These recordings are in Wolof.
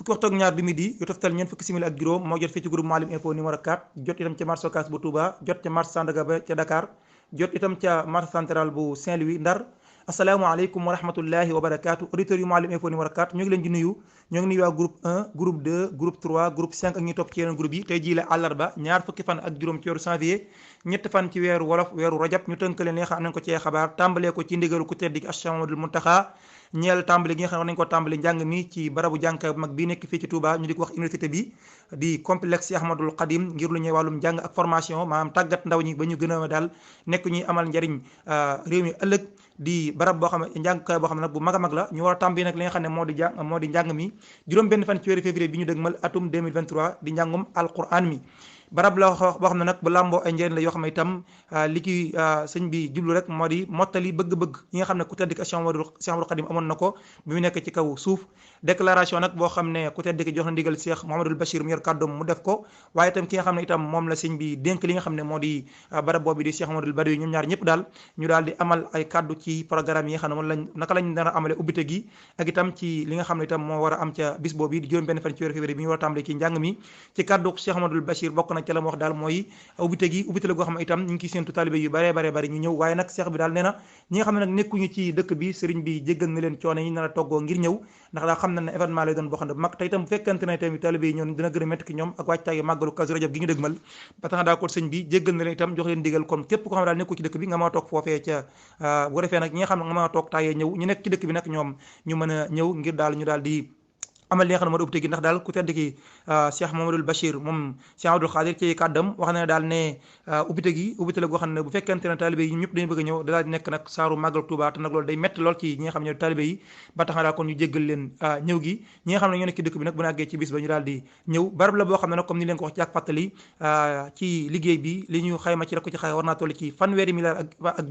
fukki waxtu ak ñaar bi midi yu toftal ñeent fukki simili ak juróom moo jot fii ci groupe Mouhalim Info numéro 4 jot itam ca marché Ocass bu Touba jot ca marché Sandaga ba ca Dakar jot itam ca marché central bu Saint-Louis Ndar. asalaamaaleykum wa rahmatullahi wa barakaatu auditeurs yu Mouhalim Info numéro 4 ñu ngi leen di nuyu waa groupe 1 groupe 2 groupe 3 groupe 5 ak ñi topp ci yeneen groupe yi tey jii la àllarba ñaar fukki fan ak juróom ci weeru janvier ñett fan ci weeru wolof weeru rajab ñu tënk leen li nga xam nañ ko ci xabaar tàmbalee ko ci ndigalu ku tedd gi Cheikh Mouhamadoul Mountakha ñeel tàmbali gi nga xam ne war nañ ko tàmbali njàng mi ci barabu jànka bu mag bii nekk fii ci Touba ñu di ko wax université bi di complexe Cheikh Ahmadoul Khadim ngir lu ñuy wàllum njàng ak formation maanaam tàggat ndaw ñi ba ñu gën a daal nekk ñuy amal njariñ réew mi ëllëg di barab boo xam ne njàngkaay boo xam ne nag bu mag a mag la ñu war a tàmbali nag li nga xam ne moo di njàng mi juróom benn fan ci weeru février bi ñu dëgmal atum 2023 di njàngum alquran mi barab la boo xam ne nag bu làmboo ay njëriñ la yoo xam ne itam li ki sëñ bi jublu rek moo di mottali bëgg-bëgg yi nga xam ne ku tedd ki Cheikh Ahmadoul Khadim amoon na ko bi mu nekk ci kaw suuf déclaration nag boo xam ne ku tedd ki jox na ndigal Cheikh Mouhamadoul Bachir mu yor kàddoom mu def ko waaye itam ki nga xam ne itam moom la sëñ bi dénk li nga xam ne moo di barab boobu di Cheikh Mouhamadoul Badawi ñoom ñaar ñëpp daal ñu daal di amal ay kàddu ci programme yi nga xam ne moom lañ naka lañ dana amale ubbite gi ak itam ci li nga xam ne itam moo war a am ca bis boobu di juróom benn fan ci weeru février bi ñu war a tàmbali ci njàng mi ci kàddu Cheikh Mouhamadoul Bachir bokk na ca la mu wax daal mooy ubbite la goo xam ne itam ñu ngi ciy séentu talibé yu bare ñu ñëw waaye nag Cheikh bi daal nee na ñi nga xam ne nag nekkuñu ci dëkk bi sëriñ bi jéggal na leen coono yi nar a toggoo ngir ñëw ndax daal xam na ne événement lay doon boo xam ne bu mag te itam bu fekkante ne tamit talibé yi ñoom dina gën a métti ki ñoom ak wàccaay màggalu Kazu Rajab gi ñu dëgmal ba tax na daal ko sëñ bi jéggal na leen itam jox leen digal kon képp ko xam ne daal nekku ci dëkk bi nga mën a toog foofee ca bu ko defee nag ñi nga xam ne nga mën a toog taayee ñëw ñu nekk ci dëkk bi nag ñoom ñu mën a ñëw ngir daal ñu daal di amal li nga xam ne moo di ubbite gi ndax daal ku tedd ki Cheikh Mouhamadoul Bachir moom Cheikh Abdoul Khadir ci kàddam wax na ne daal ne ubbite la goo xam ne bu fekkente ne talibé yi ñëpp dañu bëgg a ñëw daal di nekk nag saaru màggal Touba te nag loolu day métti lool ci ñi nga xam ne ñoo talibé yi ba tax na daal kon ñu jéggal leen ñëw gi ñi nga xam ne ñoo nekk ci dëkk bi nag bu ñu àggee ci bis ba ñu daal di ñëw barab la boo xam ne nag comme ni leen ko wax ci ak fàttali ci liggéey bi li ñu xayma ci rek ko ci xay war naa toll ci fanweeri milliards ak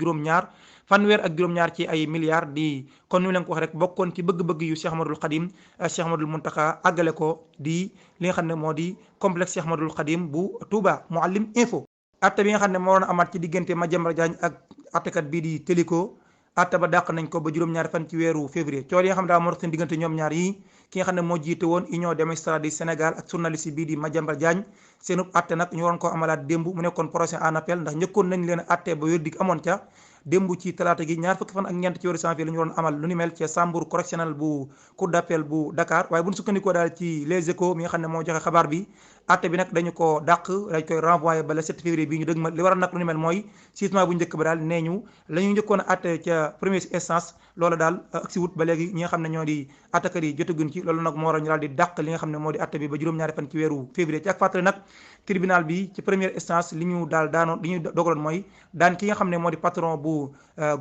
juróom-ñaar ci ay milliards di kon ni leen ko wax rek bokkoon ci bëgg-bëgg yu Cheikh Ahmadoul Khadim Cheikh Mouhamadoul Mountakha àggale ko di li nga xam ne moo di complexe Cheikh Ahmadoul Khadim bu Touba Mouhalim Info. atte bi nga xam ne moo waroon amaat ci diggante Madiambal Diagne ak attekat bii di Téliko atte ba dàq nañ ko ba juróom-ñaari fan ci weeru février cool yi nga xam ne daal moo tax seen diggante ñoom ñaar yi ki nga xam ne moo jiite woon Union des magistrats du Sénégal ak journaliste bii di Madiambal Diagne seenub atte nag ñu waroon koo amalaat démb mu nekkoon procès en appel ndax njëkkoon nañ leen atte ba wér dig amoon ca démb ci talaata gi ñaar fukki fan ak ñeent ci weeru janvier la ñu waroon amal lu ni mel ci chambre correctionnelle bu cour d'appel bu Dakar waaye bu ñu sukkandikoo daal ci les échos mi nga xam ne moo joxe xabaar bi atte bi nag dañu ko dàq dañ koy renvoyé ba le 7 février bi ñu dëgg ma li waral nag lu ni mel mooy jugement bu njëkk ba daal nee ñu la ñu njëkkoon a atte ca première instance loolu daal agsi wut ba léegi ñi nga xam ne ñoo di attakat yi jotaguñ ci loolu nag moo waral ñu daal di dàq li nga xam ne moo di atte bi ba juróom-ñaari fan ci weeru février ci ak fàttali nag tribunal bi ci première instance li ñu dogaloon mooy daan ki nga xam ne moo di patron bu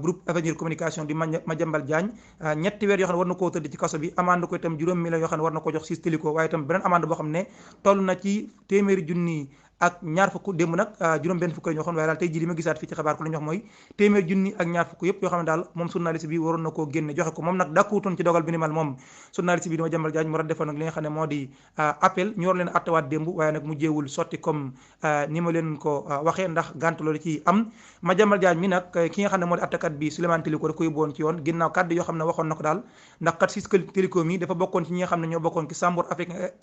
groupe Avenir Communication di Madiambal Diagne ñetti weer yoo xam ne war na koo tëdd ci kaso bi amande ko itam juróom millions yoo xam ne war na ko jox siis Téliko waaye itam beneen amande boo xam ne toll na ci téeméeri junni ak ñaar fukk démb nag juróom benn fukk la ñu waxoon waaye daal tey jii li ma gisaat fii ci xabaar ko la ñu wax mooy téeméer junni ak ñaar fukk yëpp yoo xam ne daal moom journaliste bi waroon na koo génne joxe ko moom nag dàkkuwutoon ci dogal bi ni mal moom journaliste bi di Madiambal Diagne mu war a defoon nag li nga xam ne moo di appel ñu war leen attewaat démb waaye nag mu jéewul sotti comme ni ma leen ko waxee ndax gànt loolu ci am Madiambal Diagne mi nag ki nga xam ne moo di attekat bi Souleymane Téliko da ko yóbbuwoon ci yoon ginnaaw kàddu yoo xam ne waxoon na ko daal ndax kat siis Téliko mi dafa bokkoon ci ñi nga xam ne ñoo bokkoon ci chambre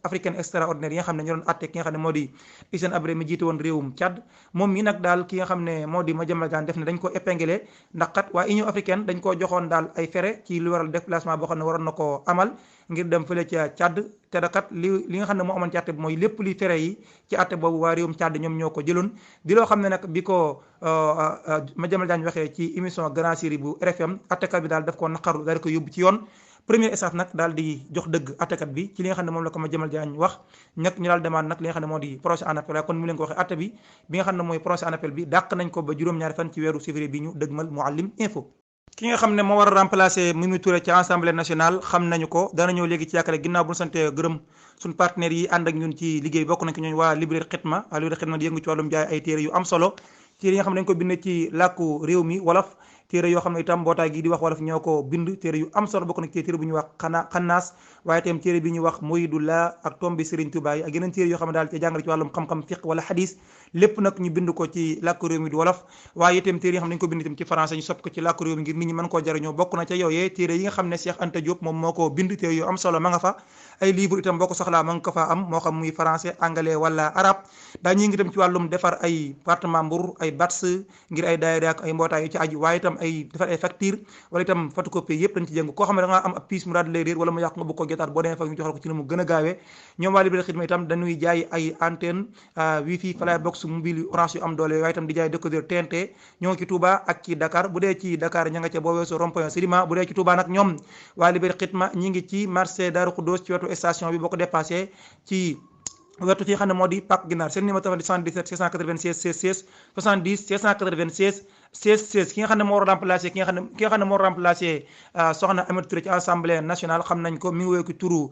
africaine extraordinaire yi nga xam ne ñoo doon atte ki nga xam ne moo di Hissène Habré mi jiite woon réewum Tchad moom mi nag daal ki nga xam ne moo di Madiambal Diagne def ne dañ ko épinglé ndax kat waa Union africaine dañ koo joxoon daal ay frais ci lu waral déplacement boo xam ne waroon na ko amal ngir dem fële ca Tchad te da kat li nga xam ne moo amoon ci atte bi mooy lépp li frais yi ci atte boobu waa réewum Tchad ñoom ñoo ko jëloon di loo xam ne nag bi ko Madiambal Diagne waxee ci émission Grand Jury bu RFM attekat bi daal daf ko naqaru daal di ko yóbbu ci yoon première instance nag daal di jox dëgg attekat bi ci li nga xam ne moom la ko Madiambal Diagne wax nag ñu daal demande nag li nga xam ne moo di procès en appel waaye kon mu leen ko waxee atte bi nga xam ne mooy procès en appel bi dàq nañ ko ba juróom-ñaari fan ci weeru février bi ñu dëgmal Mouhalim Info. ki nga xam ne moo war a remplacer Mimi Touré ci assemblée nationale xam nañu ko dana ñëw léegi ci yaakaar ginnaaw bu ñu sante gërëm suñu partenaires yi ànd ak ñun ci liggéey bokk nañ ko ñooñu waa Librairie Khidma di yëngu ci wàllum jaay ay téere yu am solo téere yi nga xam ne dañ ko bind ci làkku réew mi wolof téere yoo xam ne itam mbootaay gi di wax wolof ñoo ko bind téere yu am solo bokk na ci téere bu ñuy wax xannaas waaye itam téere bi ñuy wax Muridullah ak tombi Serigne Touba yi ak yeneen téere yoo xam ne daal ci jàngale ci wàllum xam-xam fiq wala hadis lépp nag ñu bind ko ci làkk réew mi di wolof waaye itam téere yi nga xam ne dañu ko bind itam ci français ñu sopp ko ci làkk réew mi ngir nit ñi mën koo jariñoo bokk na ca yooyee téere yi nga xam ne Cheikh Anta Diop moom moo ko bind téere yu am solo ma nga fa ay livre itam boo ko soxlaa ma nga ko fa am moo xam muy français anglais wala arabe daa ñi ngi itam ci wàllum defar ay carte membre ay bats ngir ay daayira ak ay mbootaay yu ci aju waaye itam ay defar ay facture wala itam photocopie yëpp dañ ci jëng koo xam ne da nga am ab pièce mu daal di lay réer wala mu yàq nga bëgg ko jotaat boo demee fa ñu joxal ko ci ni mu gën a gaawee ñoom waa Liberté Xidma itam dañuy jaay ay antenne wifi flybox mobile yu orange yu am doole waaye itam di jaay décodeur TNT ñoo ngi ci Touba ak ci Dakar bu dee ci Dakar ña nga ca boo weesoo rond-point Sedima bu dee ci Touba nag ñoom waa Liberté Xidma ñi ngi ci marché Darou Khoudoss ci wetu station bi boo ko dépassé ci wetu ci xam ne moo di Pape Ginaar seen numéro téléphone 77 696 16 16 70 696 16 16 ki nga xam ne moo remplacé ki nga xam ne moo remplacé soxna Aminata Touré ci assemblée nationale xam nañ ko mi ngi wéy turu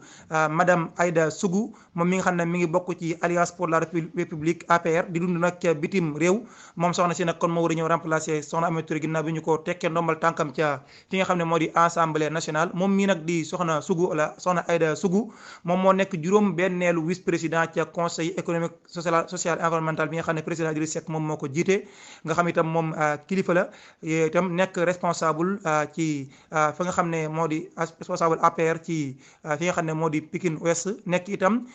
madame Aïda Sougou moom mi nga xam ne mi ngi bokk ci alliance pour la république APR di dund nag ca bitim réew moom soxna si nag kon moo war a ñëw remplacé soxna Aminata Touré ginnaaw bi ñu ko tekkee ndombal tànkam ca fi nga xam ne moo di assemblée nationale moom mii nag di soxna Sougou wala soxna Aïda Sougou moom moo nekk juróom benneelu vice président ca conseil économique social environnemental bi nga xam ne président Idrissa Seck moom moo ko jiite nga xam itam moom kilifa la itam nekk responsable ci fa nga xam ne moo di responsable APR ci fi nga xam ne moo di Pikine Ouest nekk itam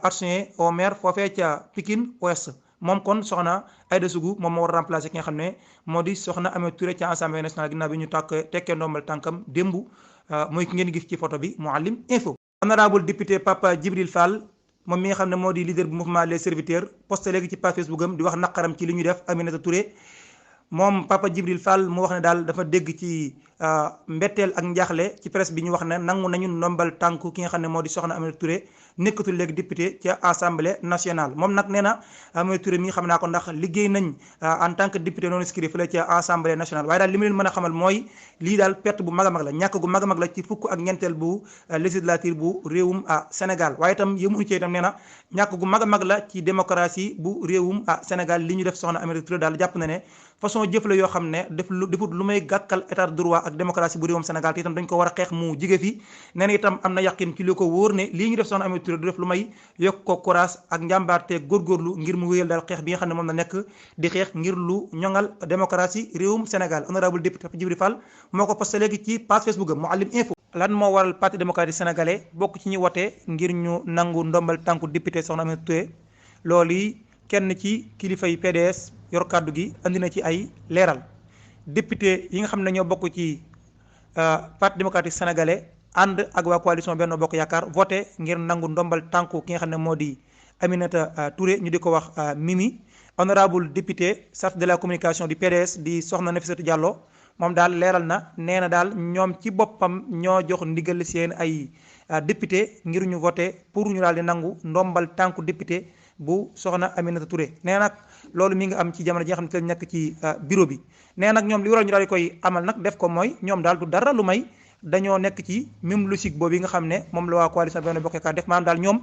adjoint au maire foofee ca Pikine Ouest moom kon soxna Aïda Sougou moom moo war a remplacer ki nga xam ne moo di soxna Aminata Touré ci assemblée nationale ginnaaw bi ñu tekkee ndombal tànkam démb mooy ki ngeen gis ci photo bi Mouhalim Info. honorable député Papa Djibril Fall moom mi nga xam ne moo di leader bu mouvement les serviteurs posté léegi ci page Facebook am di wax naqaram ci li ñu def Aminata Touré moom Papa Djibril Fall mu wax ne daal dafa dégg ci mbetteel ak njaaxle ci presse bi ñu wax ne nangu nañu ndombal tànku ki nga xam ne moo di soxna Aminata Touré nekkatul léegi député ca assemblée nationale moom nag nee na Aminata Touré mi nga xam naa ko ndax liggéey nañ en tant que député non inscrit fële ca assemblée nationale waaye daal li mu leen mën a xamal mooy lii daal perte bu mag a mag la ñàkk gu mag a mag la ci fukk ak ñeenteel bu législature bu réewum Sénégal waaye itam yëmuñu ci itam nee na ñàkk gu mag a mag la ci démocratie bu réewum Sénégal li ñu def soxna Aminata Touré daal jàpp na ne façon jëf la yoo xam ne defut lu may gàkkal état de droit ak démocratie bu réewum Sénégal te itam dañ ko war a xeex mu jige fi nee na itam am na yàqin ci li ko wóor ne lii ñu def soxna Aminata Touré du def lu may yokk ko courage ak njàmbaarte góorgóorlu ngir mu wéyal daal xeex bi nga xam ne moom la nekk di xeex ngir lu ñoŋal démocratie réewum Sénégal honorable député Djibril Fall moo ko posté léegi ci page Facebook am Mouhalim Info. lan moo waral parti démocratique sénégalais bokk ci ñi wote ngir ñu nangu ndombal tànku député soxna Aminata Touré loolu yi kenn ci kilifay PDS yor kàddu gi andi na ci ay leeral député yi nga xam ne ñoo bokk ci parti démocratique sénégalais ànd ak waa coalition Benno Bokk Yaakaar voté ngir nangu ndombal tànku ki nga xam ne moo di Aminata Touré ñu di ko wax Mimi honorable député chargé de la communication du PDS di soxna Nafissatou Diallo moom daal leeral na nee na daal ñoom ci boppam ñoo jox ndigal seen ay député ngir ñu voté pour ñu daal di nangu ndombal tànku député bu soxna Aminata Touré nee nag loolu mi ngi am ci jamono ji nga xam ne te nekk ci bureau bi nee nag ñoom li waral ñu daal di koy amal nag def ko mooy ñoom daal du dara lu may dañoo nekk ci même logique boobu yi nga xam ne moom la waa coalition Benno Bokk Yaakaar def maanaam daal ñoom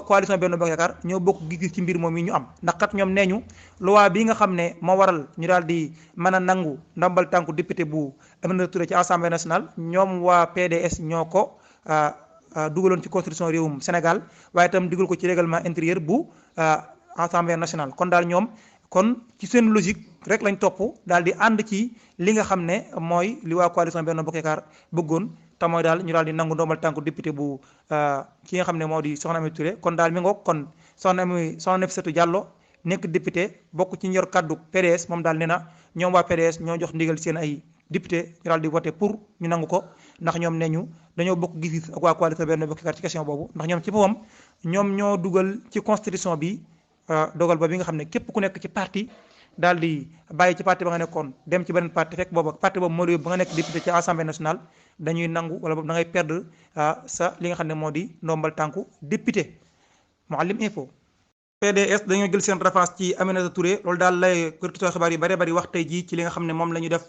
coalition Benno Bokk Yaakaar ñoo bokk gis-gis ci mbir moom yi ñu am ndax kat ñoom nee ñu loi bi nga xam ne moo waral ñu daal di mën a nangu ndombal tànku député bu Aminata Touré ci assemblée nationale ñoom waa PDS ñoo ko dugaloon ci constitution réewum Sénégal waaye itam dugal ko ci règlement intérieur bu assemblée nationale kon daal ñoom kon ci seen logique rek lañ topp daal di ànd ci li nga xam ne mooy li waa coalition Benno Bokk Yaakaar bëggoon te mooy daal ñu daal di nangu ndombal tànku député bu ki nga xam ne moo di soxna Aminata Touré kon daal mi ngoog kon soxna Nafissatou Diallo nekk député bokk ci ñor kaddu PDS moom daal nee na ñoom waa PDS ñoo jox ndigal seen ay député ñu daal di voté pour ñu nangu ko ndax ñoom nee ñu dañoo bokk gis-gis ak waa coalition Benno Bokk Yaakaar ci question boobu ndax ñoom ci boppam ñoom ñoo dugal ci constitution bi dogal ba bi nga xam ne képp ku nekk ci parti daal di bàyyi ci parti ba nga nekkoon dem ci beneen parti fekk boobu parti boobu moo la yóbbu ba nga nekk député ci assemblée nationale dañuy nangu wala boobu da ngay perdre sa li nga xam ne moo di ndombal tànku député Mouhalim Info. PDS dañoo jël seen référence ci Aminata Touré loolu daal lay kërkitoo xibaar yi bari wax tey jii ci li nga xam ne moom la ñu def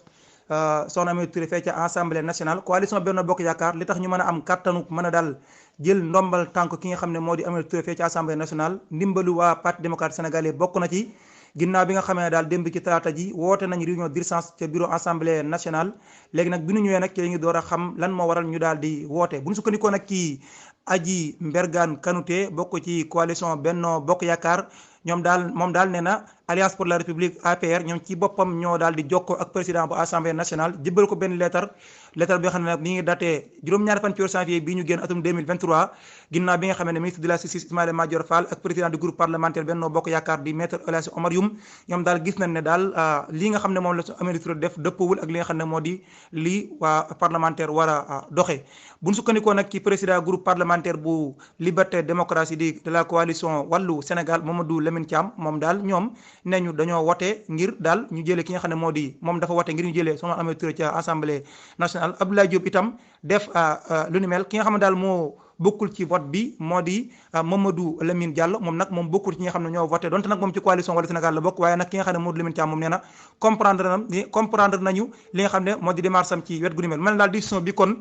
soxna Aminata Touré fee ca assemblée nationale coalition Benno Bokk Yaakaar li tax ñu mën a am kattanu mën a daal jël ndombal tànk ki nga xam ne moo di Aminata Touré fee ca assemblée nationale ndimbalu waa parti démocratique sénégalais bokk na ci ginnaaw bi nga xamee ne daal démb ci talaata ji woote nañ réunion d'urgence ca bureau assemblée nationale léegi nag bi ñu ñëwee nag ci la ñu door a xam lan moo waral ñu daal di woote bu ñu sukkandikoo nag ci Aji Mbergane Kanouté bokk ci coalition Benno Bokk Yaakaar moom daal nee na Alliance pour la République APR ñoom ci boppam ñoo daal di jokkoo ak président bu assemblée nationale jébbal ko benn lettre bi nga xam ne nag mi ngi daté juróom-ñaari fan ci weeru janvier bii ñu génn atum 2023 ginnaaw bi nga xam ne ministre de la justice Ismaïla Madior Fall ak président du groupe parlementaire Benno Bokk Yaakaar di maître El Hadji Omar Youm ñoom daal gis nañ ne daal lii nga xam ne moom la Aminata Touré def dëppawul ak li nga xam ne moo di lii waa parlementaire war a doxee bu ñu sukkandikoo nag ci président groupe parlementaire bu liberté démocratie de la coalition wàllu Sénégal Mamadou Lamine Thiam moom daal ñoom nee ñu dañoo wote ngir daal ñu jëlee ki nga xam ne moo di moom dafa wote ngir ñu jëlee soxna Aminata Touré ca assemblée nationale Abdoulaye Diop itam def lu ni mel ki nga xam ne daal moo bokkul ci vote bi moo di Mamadou Lamine Diallo moom nag moom bokkul ci ñi nga xam ne ñoo voté donte nag moom ci coalition wala Sénégal la bokk waaye nag ki nga xam ne Mamadou Lamine Thiam moom nee na comprendre nañu li nga xam ne moo di démarche am ci wet gu ni mel daal décision bi kon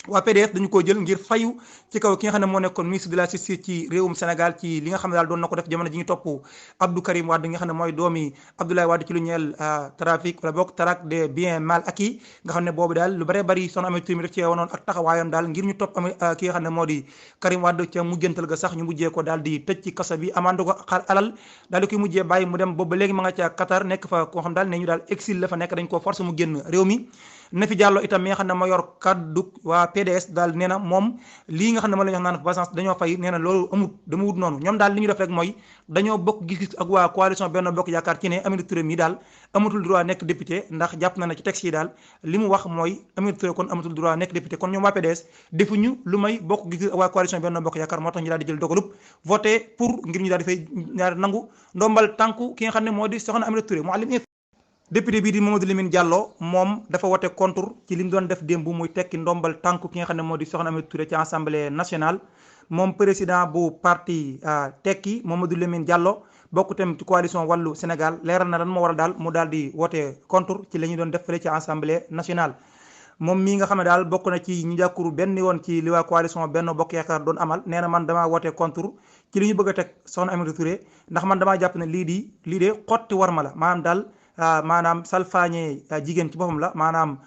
waa PDS dañu ko jël ngir fayu ci kaw ki nga xam ne moo nekkoon ministre de la justice ci réewum Sénégal ci li nga xam ne daal doon na ko def jamono ji ñu topp Abdou Karim Wade nga xam ne mooy doomi Abdoulaye Wade ci lu ñeel trafic wala boog traque des biens mal acquis nga xam ne boobu daal lu bëree bëri soxna Aminata Touré def cee wonoon ak taxawaayam daal ngir ñu topp ki nga xam ne moo di Karim Wade ca mujjantal ga sax ñu mujjee ko daal di tëj ci kaso bi amande ko alal daal di koy mujjee bàyyi mu dem boobu ba léegi ma nga ca Qatar nekk fa koo xam daal ne ñu daal exil la fa nekk dañ ko force mu génn réew mi Nafi Diallo itam mi nga xam ne moo yor kaddu waa PDS daal nee na moom lii nga xam ne moo la ñu wax naan vacances dañoo fay nee na loolu amut dama wut noonu ñoom daal li ñu def rek mooy dañoo bokk gis-gis ak waa coalition Benno Bokk Yaakaar ci ne Aminata Touré mi daal amatul droit nekk député ndax jàpp na ci texte yi daal li mu wax mooy Aminata Touré kon amatul droit nekk député kon ñoom waa PDS defuñu lu may bokk gis-gis ak waa coalition Benno Bokk Yaakaar moo tax ñu daal di jël dogalub voté pour ngir ñu daal di fay daal nangu ndombal tànku ki nga xam ne moo di soxna Aminata Touré député bii di Mamadou Lamine Diallo moom dafa wote contre ci li mu doon def démb muy tekki ndombal tànku ki nga xam ne moo di soxna Aminata Touré ci assemblée nationale moom président bu parti tekki Mamadou Lamine Diallo bokk tamit ci coalition wàllu Sénégal leeral na lan moo waral daal mu daal di wote contre ci la ñu doon def fële ci assemblée nationale moom mii nga xam ne daal bokk na ci ñi jàkkuru benn yoon ci li waa coalition Benno Bokk Yaakaar doon amal nee na man damaa wote contre ci li ñu bëgg a teg soxna Aminata Touré ndax man damaa jàpp ne lii de xotti war ma la maanaam daal maanaam salfaañe jigéen ci boppam la maanaam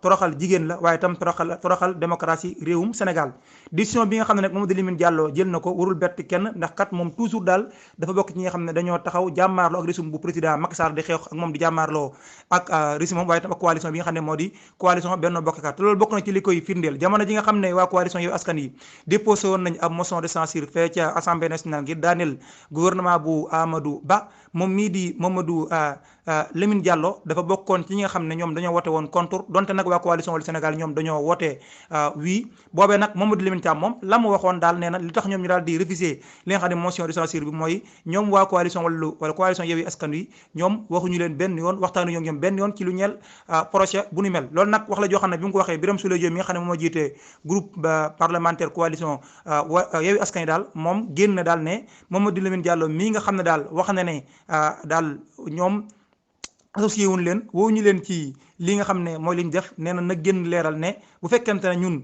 toroxal jigéen la waaye itam toroxal démocratie réewum Sénégal décision bi nga xam ne nag Mamadou Lamine Diallo jël na ko warul bett kenn ndax kat moom toujours daal dafa bokk ci ñi nga xam ne dañoo taxaw jàmmaarloo ak régime bu président Macky Sall di xeex ak moom di jàmmaarloo ak régime moom waaye itam ak coalition bi nga xam ne moo di coalition Benno Bokk Yaakaar te loolu bokk na ci li koy firndeel jamono ji nga xam ne waa coalition Yewwi Askan Wi déposé woon nañ ab motion de censure fee ca assemblée nationale ngir daaneel gouvernement bu Amadou Ba moom mii di Mamadou Lamine Diallo dafa bokkoon ci ñi nga xam ne ñoom dañoo wote woon contre donte nag waa coalition wala Sénégal ñoom dañoo wote oui boobee nag Mamadou Lamine Thiam moom la mu waxoon daal nee na li tax ñoom ñu daal di refuser li nga xam ne motion de censure bi mooy ñoom waa coalition wala coalition Yewwi Askan Wi ñoom waxuñu leen benn yoon waxtaanuñu ak ñoom benn yoon ci lu ñeel projet bu ni mel loolu nag wax la joo xam ne bi mu ko waxee Birame Souleye Diop mi nga xam ne moom moo jiite groupe parlementaire coalition Yewwi Askan Wi daal moom génn na daal ne Mamadou Lamine Diallo mii nga xam ne daal wax na ne daal ñoom associé wuñ leen woo ñu leen ci li nga xam ne mooy li ñu def nee na na génn leeral ne bu fekkente ne ñun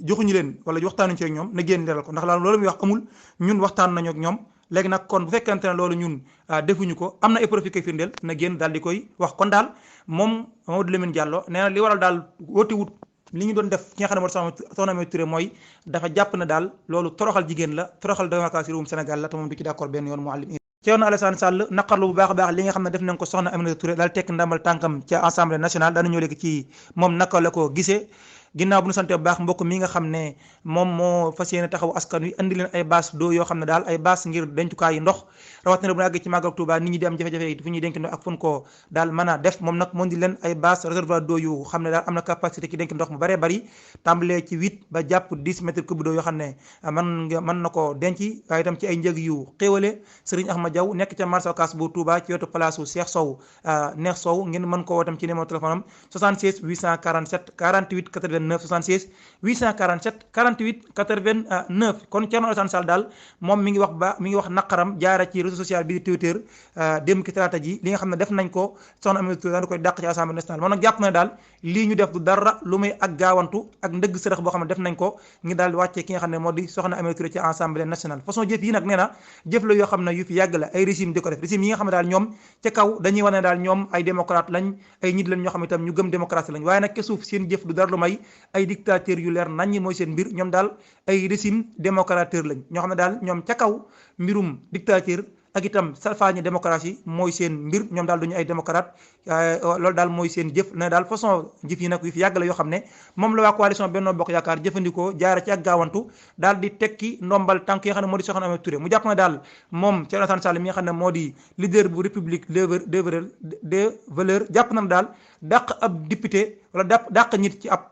joxuñu leen wala waxtaanuñu ci ak ñoom na génn leeral ko ndax loolu muy wax amul ñun waxtaan nañu ak ñoom léegi nag kon bu fekkente ne loolu ñun defuñu ko am na ay profil koy firndeel na génn daal di koy wax kon daal moom Mamadou Lamine Diallo nee na li waral daal woote wut li ñu doon def ki nga xam ne moo soxna Aminata Touré mooy dafa jàpp na daal loolu toroxal jigéen la toroxal démocratie réewum Sénégal la te moom du ci d'accord benn yoon Mouhalim Thierno Alassane Sall naqarlu bu baax a baax li nga xam ne def nañ ko soxna Aminata Touré daal tekk ndamal tànkam ca assemblée nationale daana ñëw léegi ci moom naka la ko gisee ginnaaw bu ñu sante bu baax mbokk mi nga xam ne moom moo fas yéene taxaw askan wi andi leen ay bâche d'eau yoo xam ne daal ay bâche ngir dencukaay yi ndox rawatina bu ñu àggee ci màggal Touba nit ñi di am jafe-jafe fu ñuy denc ndox ak fu ñu ko daal mën a def moom nag moo di leen ay bâche réservoir d'eau yu xam ne daal am na capacité ci denc ndox mu bëree bëri tàmbalee ci 8 ba jàpp 10 mètres cube d'eau yoo xam ne mën na ko denc waaye itam ci ay njëg yu xéewale Serigne Ahmad Diaw nekk ca marché Ocass bu Touba ci wetu place u Cheikh Sow Neex Sow ngeen mën ko woo tam ci numéro téléphone am 76 847 48 829 76 847 48 89 kon Thierno Alassane Sall daal moom mi ngi wax naqaram jaara ci réseau social bi di Twitter démb ki talaata ji li nga xam ne def nañ ko soxna Aminata Touré daal di koy dàq ci assemblée nationale moom nag jàpp na daal lii ñu def du dara lu muy ak gaawantu ak ndëgg sërëx boo xam ne def nañ ko ngi daal di wàccee ki nga xam ne moo di soxna Aminata Touré ci assemblée nationale façon jëf yi nag nee na jëf la yoo xam ne yu fi yàgg la ay régime di ko def régime yi nga xam ne daal ñoom ca kaw dañuy wane daal ñoom ay démocrate lañ ay nit lañ ñoo xam ne itam ñu gëm démocratie lañ waaye nag ke suuf seen jëf du dara lu may ay dictateur yu leer nañ mooy seen mbir ñoom daal ay régime démocrateur lañ ñoo xam ne daal ñoom ca kaw mbirum dictateur ak itam salfaañi démocratie mooy seen mbir ñoom daal duñu ay démocrate loolu daal mooy seen jëf ne daal façon jëf yi nag yu fi yàgg la yoo xam ne moom la waa coalition Benno Bokk Yaakaar jëfandikoo jaara ci ak gaawantu daal di tekki ndombal tànk yi nga xam ne moo di soxna Aminata Touré mu jàpp ne daal moom Thierno Alassane Sall mi nga xam ne moo di leader bu république des valeurs jàpp na daal dàq ab député wala dàq nit ci ab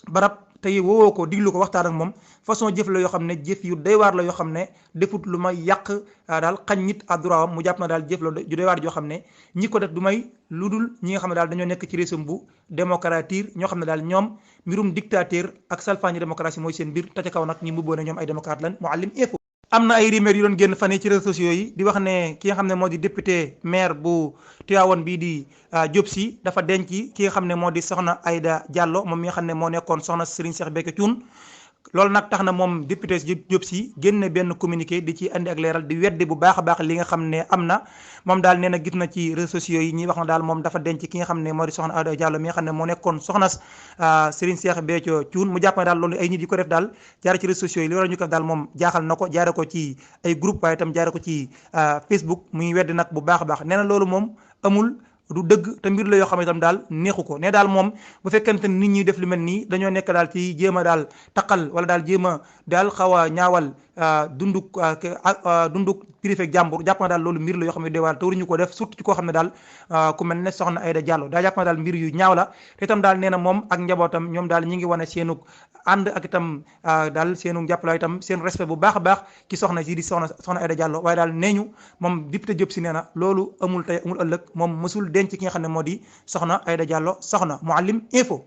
barab tey woowoo ko diglu ko waxtaan ak moom façon jëf la yoo xam ne jëf yu doy waar la yoo xam ne defut lu may yàq daal xañ nit à droit am mu jàpp na daal jëf la ju doy waar yoo xam ne ñi ko def du may lu dul ñi nga xam ne daal dañoo nekk ci régime bu démocratie ñoo xam ne daal ñoom mbirum dictateur ak salfaañi démocratie mooy seen mbir te ca kaw nag ñi mbubboo ne ñoom ay démocrate lan Mouhalim Info. am na ay rumeurs yu doon génn fan yi ci réseaux sociaux yi di wax ne ki nga xam ne moo di député maire bu Tivaouane bii di Diop Sy dafa denc ki nga xam ne moo di soxna Aïda Diallo moom mi nga xam ne moo nekkoon soxna Serigne Cheikh Béthio Thioune loolu nag tax na moom député Diop Sy génne benn communiqué di ci andi ak leeral di weddi bu baax a baax li nga xam ne am na moom daal nee na gis na ci réseaux sociaux yi ñuy wax na daal moom dafa denc ki nga xam ne moo di soxna Aïda Diallo mi nga xam ne moo nekkoon soxna Serigne Cheikh Béthio Thioune mu jàpp ne daal loolu ay nit yi ko def daal jaare ci réseaux sociaux yi li war a ñu ko def daal moom jaaxal na ko jaare ko ci ay groupe waaye itam jaare ko ci Facebook muy weddi nag bu baax a baax nee na loolu moom amul du dëgg te mbir la yoo xam ne itam daal neexu ko ne daal moom bu fekkente nit ñi def lu mel nii dañoo nekk daal ci jéem a daal taqal wala daal jéem a daal xaw a ñaawal dunduk privé jàmbur jàpp na daal loolu mbir la yoo xam ne deewaal te waruñu ko def surtout ci koo xam ne daal ku mel ne soxna Aïda Diallo daa jàpp na daal mbir yu ñaaw la te itam daal nee na moom ak njabootam ñoom daal ñi ngi wane seenu ànd ak itam daal seenu jàppale itam seen respect bu baax a baax ci soxna si di soxna Aïda Diallo waaye daal nee ñu moom député Diop Sy nee na loolu amul tey amul ëllëg moom mësul denc ki nga xam ne moo di soxna Aïda Diallo soxna Mouhalim Info.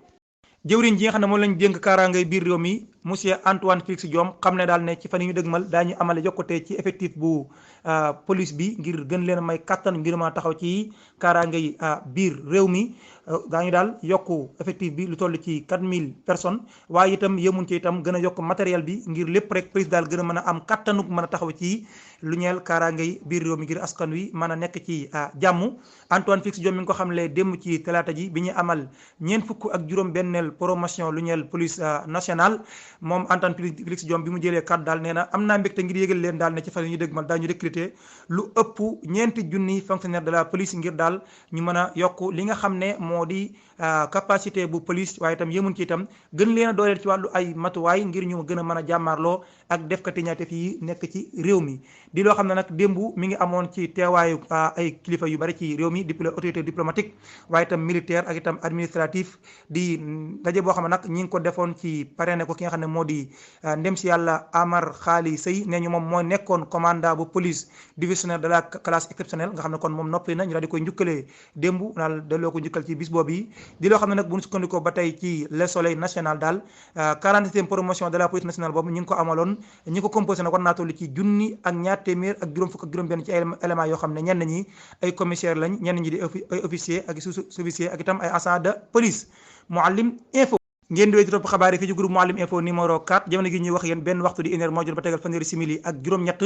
jëwriñ ji nga xam ne moom lañ dénk kaaraangay biir réew mi monsieur Antoine Félix Diome xam ne daal ne ci fan yi ñu dëgmal daañu amale yokkute ci effectif bu police bi ngir gën leen a may kattan ngir ma taxaw ci kaaraangay biir réew mi daañu daal yokku effectif bi lu toll ci 4000 personnes waaye itam yemuñ ci itam gën a yokk matériel bi ngir lépp rek police daal gën a mën a am kattanuk mën a taxaw ci lu ñeel kaaraangay biir réew mi ngir askan wi mën a nekk ci jàmm. Antoine Félix Diome mi ngi ko xamle démb ci talaata ji bi ñu amal ñeent fukk ak juróom-benneel promotion lu ñeel police nationale moom Antoine Félix Diome bi mu jëlee kàddu daal nee na am naa mbégte ngir yégal leen daal ne ci fan yi ñu dëgmal daañu recruter lu ëpp ñeenti junni fonctionnaire de la police ngir daal ñu mën a yokk li nga xam ne moo di capacité bu police waaye itam yemun ci itam gën leen a dooleel ci wàllu ay matuwaay ngir ñu gën a mën a jàmmaarloo ak defkati ñaawteef yi nekk ci réew mi di loo xam ne nag démb mi ngi amoon ci teewaayu ay kilifa yu bari ci réew mi autorité diplomatique waaye itam militaire ak itam administratif di daje boo xam ne nag ñi ngi ko defoon ci parrainé ko ki nga xam ne moo di ndem si yàlla Amar Khali Sey nee ñu moom mooy nekkoon commandant bu police divisionnaire de la classe exceptionnelle nga xam ne kon moom noppi na ñu daal di koy njukkalee démb daal delloo ko njukkal ci bis boobu yi di loo xam ne nag bu ñu sukkandikoo ba tey ci le soleil national daal 47e promotion de la police nationale boobu ñu ngi ko amaloon ñi ko composé nag war naa toll ci junni ak ñaar téeméer ak juróom fukk ak juróom benn ci ay éléments yoo xam ne ñenn ñi ay commissaire lañ ñenn ñi di ay officier ak sous-officier ak itam ay agent de police. Mouhalim Info ngeen di wéy di topp xabaar yi fii ci groupe Mouhalim Info numéro 4 jamono gi ñuy wax yéen benn waxtu di une heure moo jot ba tegal fanweeri simili ak juróom-ñett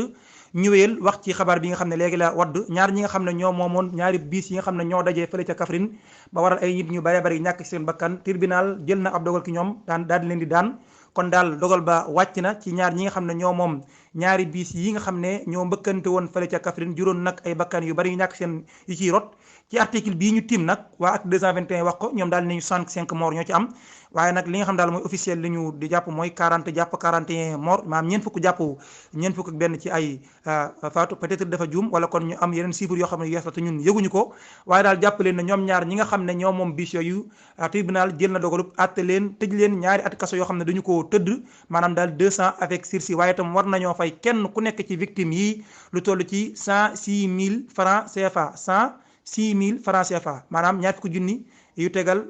ñu wéyal wax ci xabaar bi nga xam ne léegi la wadd ñaar ñi nga xam ne ñoo moomoon ñaari biis yi nga xam ne ñoo dajee fële ca Kaffrine ba waral ay nit ñu bari bari ñàkk seen bakkan tribunal jël na ab dogal ki ñoom daal di leen di daan kon daal dogal ba wàcc na ci ñaar ñi nga xam ne ñoo moom ñaari biis yi nga xam ne ñoo mbëkkante woon fële ca Kaffrine juróon nag ay bakkan yu bari yu ñàkk seen yu ciy rot ci article bii ñu tiim nag waa acte 221 wax ko ñoom daal nañu 65 morts ñoo ci am waaye nag li nga xam daal mooy officiel li ñu di jàpp mooy 40 jàpp 41 morts maanaam ñeent fukk jàpp ñeent fukk ak benn ci ay faatu peut-être dafa juum wala kon ñu am yeneen chiffres yoo xam ne yees la te ñun yëguñu ko waaye daal jàpp leen ne ñoom ñaar ñi nga xam ne ñoo moom bis yooyu tribunal jël na dogalub àtte leen tëj leen ñaari at kaso yoo xam ne dañu ko tëdd maanaam daal 200 avec sursis waaye itam war nañoo fay kenn ku nekk ci victime yi lu toll ci 106 000 francs CFA 106 000 francs CFA maanaam ñaar fukki junni yu tegal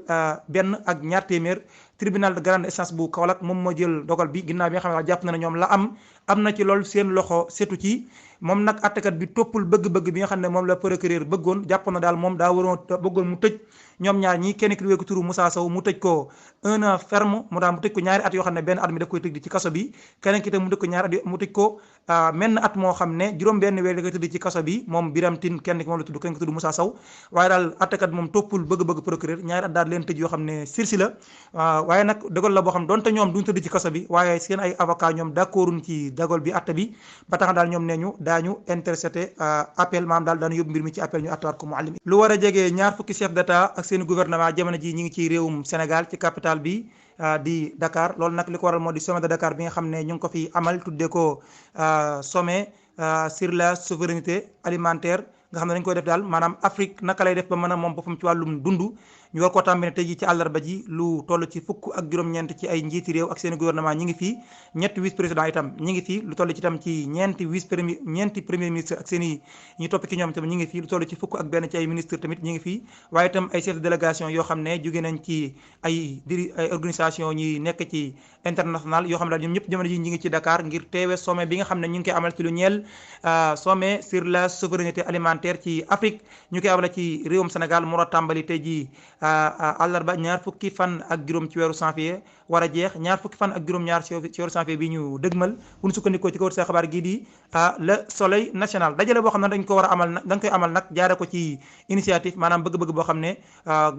benn ak ñaar téeméer tribunal de grande instance bu Kaolack moom moo jël dogal bi ginnaaw bi nga xam ne jàpp na ne ñoom la am na ci loolu seen loxo setu ci moom nag attekat bi toppul bëgg-bëgg bi nga xam ne moom la procureur bëggoon jàpp na daal moom daa waroon bëggoon mu tëj ñoom ñaar ñi kenn ki wéeku turu Moussa Sow mu tëj ko 1 an ferme mu daal mu tëj ko ñaari at yoo xam ne benn at mi daf koy tëj ci kaso bi keneen ki tam mu tëj ko ñaari at mu tëj ko menn at moo xam ne juróom benn weer da koy tëdd ci kaso bi moom Biram Tine kenn ki moom la tudd kenn ki tudd Moussa Sow waaye daal attekat moom toppul bëgg-bëgg procureur ñaari at daal leen tëj yoo xam ne sursis la waaye nag dogal la boo xam donte ñoom duñ tëdd ci kaso bi waaye seen ay avocat ñoom d'accorduñ ci dogal bi atte bi ba tax daal ñoom nee ñu daañu intercepté appel maam daal dañu yóbbu mbir mi ci appel ñu attewaat ko Mouhalim lu war a jege ñaar fukki chef d'état ak seen gouvernement jamono ji ñi ngi ci réewum Sénégal ci capitale bi di Dakar loolu nag li ko waral moo di sommet de Dakar bi nga xam ne ñu ngi ko fi amal tuddee ko sommet sur la souveraineté alimentaire nga xam ne dañ koy def daal maanaam Afrique naka lay def ba mën a moom boppam ci wàllum dund ñu war koo tàmbali tey ji ci àllarba ji lu toll ci fukk ak juróom-ñeent ci ay njiiti réew ak seen gouvernement ñi ngi fii ñetti vice président itam ñi ngi fii lu toll ci itam ci ñeenti premier ministre ak seen i ñu topp ci ñoom itam ñi ngi fii lu toll ci fukk ak benn ci ay ministre tamit ñi ngi fii waaye itam ay chef de délégation yoo xam ne jóge nañ ci ay organisation ñi nekk ci international yoo xam ne daal ñoom ñëpp jamono ji ñi ngi ci Dakar ngir teewe sommet bi nga xam ne ñu ngi koy amal ci lu ñeel sommet sur la souveraineté alimentaire ci Afrique ñu koy amal ci réewum Sénégal mu war a tàmbali tey ji àllarba ñaar fukki fan ak juróom ci weeru janvier war a jeex ñaar fukki fan ak juróom-ñaar ci weeru janvier bi ñu dëgmal bu ñu sukkandikoo ci kaw sa xabaar gii di le soleil national dajale boo xam ne dañ ko war a amal nag dañ koy amal nag jaare ko ci initiative maanaam bëgg-bëgg boo xam ne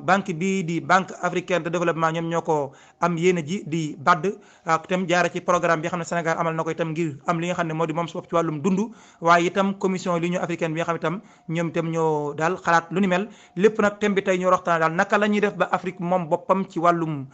banque bii di banque africaine de développement ñoom ñoo ko am yéene ji di BAD ak itam jaare ci programme bi nga xam ne Sénégal amal na ko itam ngir am li nga xam ne moo di moom su bopp ci wàllum dund waaye itam commission l'union africaine bi nga xam itam ñoom itam ñoo daal xalaat lu ni mel lépp nag thème bi tey ñoo waxtaan daal naka la ñuy def ba Afrique moom boppam ci wàllum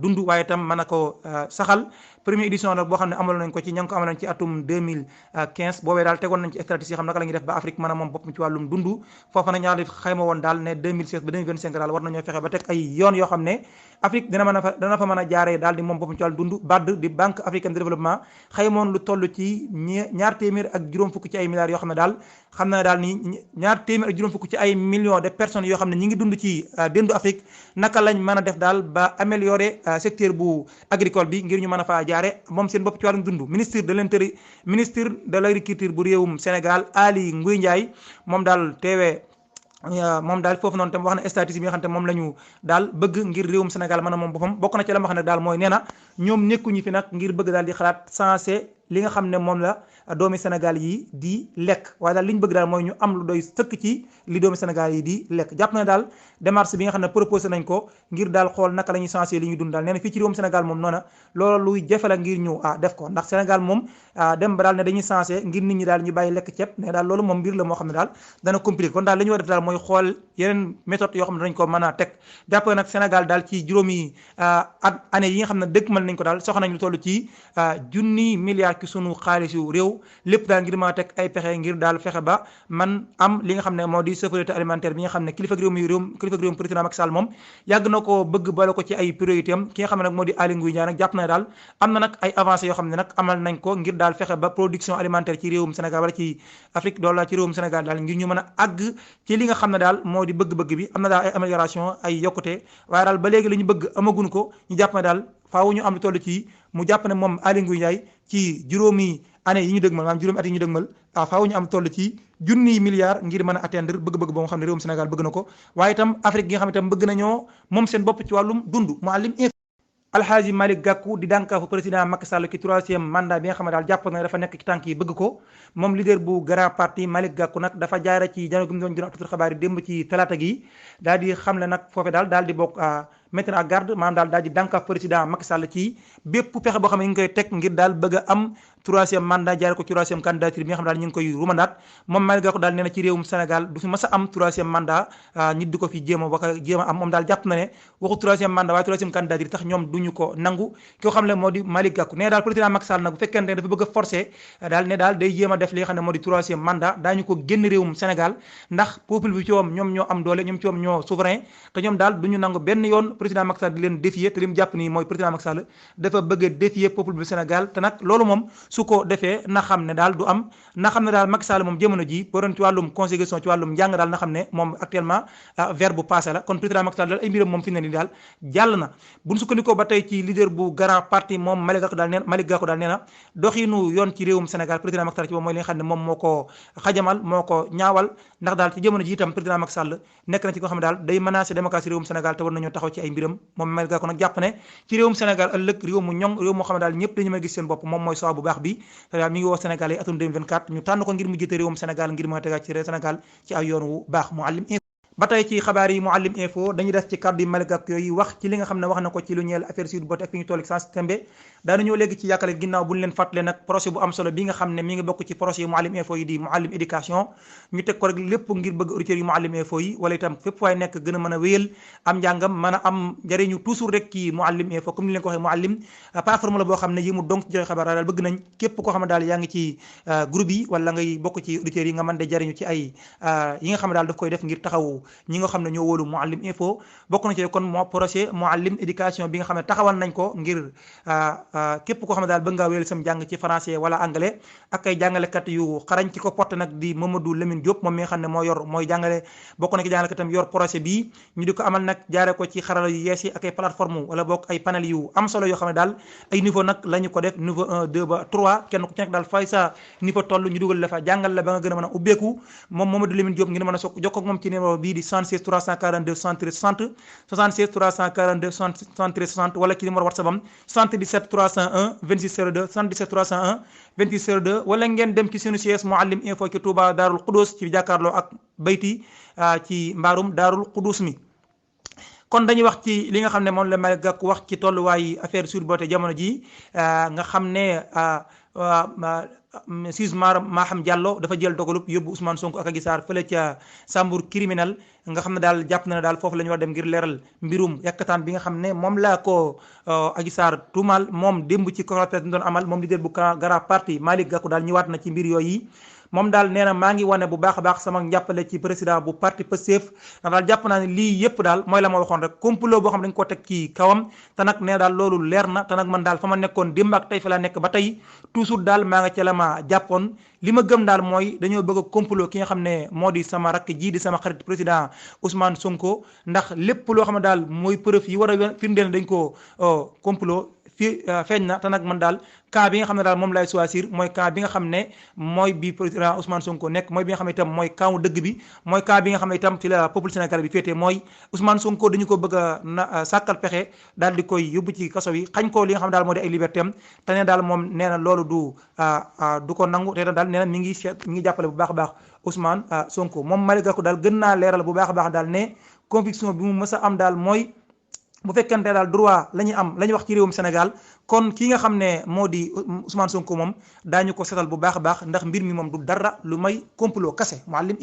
dund waaye itam mën a ko saxal première édition nag boo xam ne amaloon nañ ko ci ña ngi ko amaloon ci atum 2015 boobee daal tegoon nañ ci stratégie xam naka la ñuy def ba Afrique mën a moom boppam ci wàllum dund foofa nag ñaar xayma woon daal ne 2016 ba 2025 daal war nañoo fexe ba teg ay yoon yoo xam ne Afrique dana fa mën a jaaree daal di moom boppam ci wàllu dund BAD di banque africaine de développement xaymoon lu toll ci ñaar téeméer ak juróom fukk ci ay milliards yoo xam ne daal xam na daal ni ñaar téeméer ak juróom fukk ci ay millions de personnes yoo xam ne ñi ngi dund ci déndu Afrique naka lañ mën a def daal ba améliorer secteur bu agricole bi ngir ñu mën a faa jaare moom seen bopp ci wàllum dund ministre de l'agriculture bu réewum Sénégal Aly Ngouille Ndiaye moom daal teewee moom daal foofu noonu tam wax na statistique bi nga xam te moom la ñu daal bëgg ngir réewum Sénégal mën a moom boppam bokk na ci la ma xam ne daal mooy nee na ñoom nekkuñu fi nag ngir bëgg daal di xalaat sensé li nga xam ne moom la doomi Sénégal yi di lekk waaye daal li ñu bëgg daal mooy ñu am lu doy sëkk ci li doomi Sénégal yi di lekk jàpp na daal démarche bi nga xam ne proposé nañ ko ngir daal xool naka la ñuy sensé li ñuy dund daal nee na fii ci réewum Sénégal moom noona loolu luy jafe la ngir ñu def ko ndax Sénégal moom dem ba daal ne dañuy sensé ngir nit ñi daal ñu bàyyi lekk ceeb ne daal loolu moom mbir la moo xam ne daal dana compliqué kon daal li ñu war a def daal mooy xool yeneen méthode yoo xam ne dañ ko mën a teg jàpp nag Sénégal daal ci juróomi année yi nga xam ne dëkk mën nañ ko daal soxla nañ lu toll ci junni milliards ci sunu xaalisu réew lépp daal ngir ma teg ay pexe ngir daal fexe ba man am li nga xam ne moo di souveraineté alimentaire bi nga xam ne kilifa réew président Macky Sall moom yàgg na ko bëgg boole ko ci ay priorité am ki nga xam ne nag moo di Aly Ngouille Ndiaye nag jàpp na daal am na nag ay avancées yoo xam ne nag amal nañ ko ngir daal fexe ba production alimentaire ci réewum Sénégal wala ci Afrique doolu ci réewum Sénégal daal ngir ñu mën a àgg ci li nga xam ne daal moo di bëgg-bëgg bi am na daal ay amélioration ay yokkute waaye daal ba léegi li ñu bëgg amaguñ ko ñu jàpp ne daal faaw ñu am lu toll ci mu jàpp ne moom Aly Ngouille Ndiaye ci juróomi année yi ñu dëgmal maanaam juróomi at yi ñu dëgmal faaw ñu am toll ci junniy milliards ngir mën a atteindre bëgg-bëgg boo xam ne réewum Sénégal bëgg na ko waaye itam Afrique gi nga xam ne itam bëgg nañoo moom seen bopp ci wàllum dund Mouhalim Alxaaji Malick Gakou di dànkaafu président Macky Sall ki 3e mandat bi nga xam ne daal jàpp na dafa nekk ci tànk yi bëgg ko moom leader bu grand parti Malick Gakou nag dafa jaara ci jano gi mu doon juróom ak xabaar yi démb ci talaata gi daal di xam ne nag foofe daal di bokk mettre en garde maanaam daal di dànkaaf président Macky Sall ci bépp pexe boo xam ne ñu ngi koy teg ngir daal bëgg a am 3e mandat jaare ko ci 3e candidature bi nga xam ne daal ñu ngi koy rumandaat moom Malick Gakou daal nee na ci réewum Sénégal du fi mas a am 3e mandat nit di ko fi jéem a am moom daal jàpp na ne waxu 3e mandat waaye 3e candidature tax ñoom duñu ko nangu ki ko xam ne moo di Malick Gakou nee daal président Macky Sall nag bu fekkente ne dafa bëgg a forcer daal ne daal day jéem a def li nga xam ne moo di 3e mandat daañu ko génn réewum Sénégal ndax peuple bi ci woom ñoom ñoo am doole ñoom ci woom ñoo souverain te ñoom daal duñu nangu benn yoon président Macky Sall di leen défier te li mu jàpp nii mooy président Macky Sall dafa bëgg a défier peuple bi Sénégal te nag loolu moom su ko defee na xam ne daal du am na xam ne daal Macky Sall moom jamono ji boo doon ci wàllum consécration ci wàllum njàng daal na xam ne moom actuellement verbe bu passé la kon président Macky Sall daal ay mbiram moom fi ne ni daal jàll na buñ sukkandikoo ba tey ci leader bu grand parti moom Malick Gakou daal nee na doxinu yoon ci réewum Sénégal président Macky Sall ci moom mooy li nga xam ne moom moo ko xajamal moo ko ñaawal ndax daal ci jamono ji itam président Macky Sall nekk na ci ko xam ne daal day menacer démocratie réewum Sénégal te war nañoo taxaw ci ay mbiram moom Malick Gakou nag jàpp ne ci réewum Sénégal ëllëg réew mu ñoŋ réew moo xam ne daal ñëpp dañu mën a gis seen bopp moom mooy soo bu baax bi te daal mi ngi woo Sénégal yi atum 2024 ñu tànn ko ngir mu jiite réewum Sénégal ngir mën a tegaat ci Sénégal ci ay yoon wu baax Mouhalim ba tey ci xabaar yi Mouhalim Info dañuy des ci kàddu yi Malick Gakou yooyu wax ci li nga xam ne wax na ko ci lu ñeel affaire Sweet Beauté ak fi ñu toll sans tembe daana ñëw léegi ci yàkkale ginnaaw bu ñu leen fàttale nag projet bu am solo bi nga xam ne mi ngi bokk ci projet yi Mouhalim Info yi di Mouhalim éducation ñu teg ko rek lépp ngir bëgg auditeurs yi Mouhalim Info yi wala itam fépp waaye nekk gën a mën a wéyal am njàngam mën a am njëriñu toujours rek ci Mouhalim Info comme ni leen ko waxee Mouhalim plateforme la boo xam ne yi mu donc ci joxe xabaar daal bëgg nañ képp koo xam ne daal yaa ngi ci groupe yi wala ngay bokk ci auditeurs yi nga mën de jëriñu ci ay yi nga xam ne daal daf koy def ngir taxaw ñi nga xam ne ñoo wóolu Mouhalim Info bokk na ci kon moo projet Mouhalim éducation bi nga xam ne taxawal nañ ko ngir képp koo xam ne daal bëgg ngaa wéyal sam jàng ci français wala anglais ak ay jàngalekat yu xarañ ci ko porte nag di Mamadou Lamine Diop moom mi nga xam ne mooy jàngale bokk na ci jàngalekatam yor projet bi ñu di ko amal nag jaare ko ci xarala yu yees yi ak ay plateforme wala bokk ay panel yu am solo yoo xam ne daal ay niveau nag la ñu ko def niveau 1 2 ba 3 kenn ku ci nekk daal fay sa niveau toll ñu dugal la fa jàngal la ba nga gën a mën a ubbeeku moom Mamadou Lamine Diop ngir mën a jokkoo ak moom ci numéro bii di 76 342 73 60 76 342 73 60 wala ci numéro WhatsApp am 77 301 26 02 77 301 26 02 wala ngeen dem ci sunu siège Mouhalim Info ci Touba Darul Qudus ci jàkkaarloo ak bayti ci mbaarum Darul Qudus mi kon dañuy wax ci li nga xam ne moom la Malick Gakou wax ci tolluwaay affaire Sweet Beauté jamono ji nga xam ne Sis Maham Diallo dafa jël dogalub yóbbu Ousmane Sonko ak Adji Sarr fële ca chambre criminelle nga xam ne daal jàpp na ne daal foofu la ñu war dem ngir leeral mbirum yàkkataan bi nga xam ne moom laa ko Adji Sarr tuumal moom démb ci conférence bi doon amal moom leader bu grand parti Malick Gakou daal ñëwaat na ci mbir yooyu moom daal nee na maa ngi wane bu baax a baax sama njàppale ci président bu parti Pastef ndax daal jàpp naa ne lii yëpp daal mooy la ma waxoon rek complot boo xam ne dañ ko teg ci kawam te nag nee daal loolu leer na te nag man daal fa ma nekkoon démb ak tey fa laa nekk ba tey toujours daal maa nga ca la ma jàppoon li ma gëm daal mooy dañoo bëgg a complot ki nga xam ne moo di sama rakk ji di sama xarit président Ousmane Sonko ndax lépp loo xam ne daal mooy preuve yi war a firndeel dañ ko complot fii feeñ na te nag man daal camp bi nga xam ne daal moom lay choisir mooy camp bi nga xam ne mooy bi président Ousmane Sonko nekk mooy bi nga xam ne itam mooy camp dëgg bi mooy camp bi nga xam ne itam ci la peuple sénégalais bi féetee mooy Ousmane Sonko dañu ko bëgg a sàkkal pexe daal di koy yóbbu ci kaso yi xañ ko li nga xam ne daal moo di ay liberté am te ne daal moom nee na loolu du ko nangu te daal nee na mi ngi jàppale bu baax a baax Ousmane Sonko moom Malick Gakou daal gën naa leeral bu baax a baax daal ne conviction bi mu mës a am daal mooy bu fekkente daal droit la ñuy am la ñuy wax ci réewum Sénégal kon ki nga xam ne moo di Ousmane Sonko moom daañu ko setal bu baax a baax ndax mbir mi moom du dara lu may complot kase Mouhalim.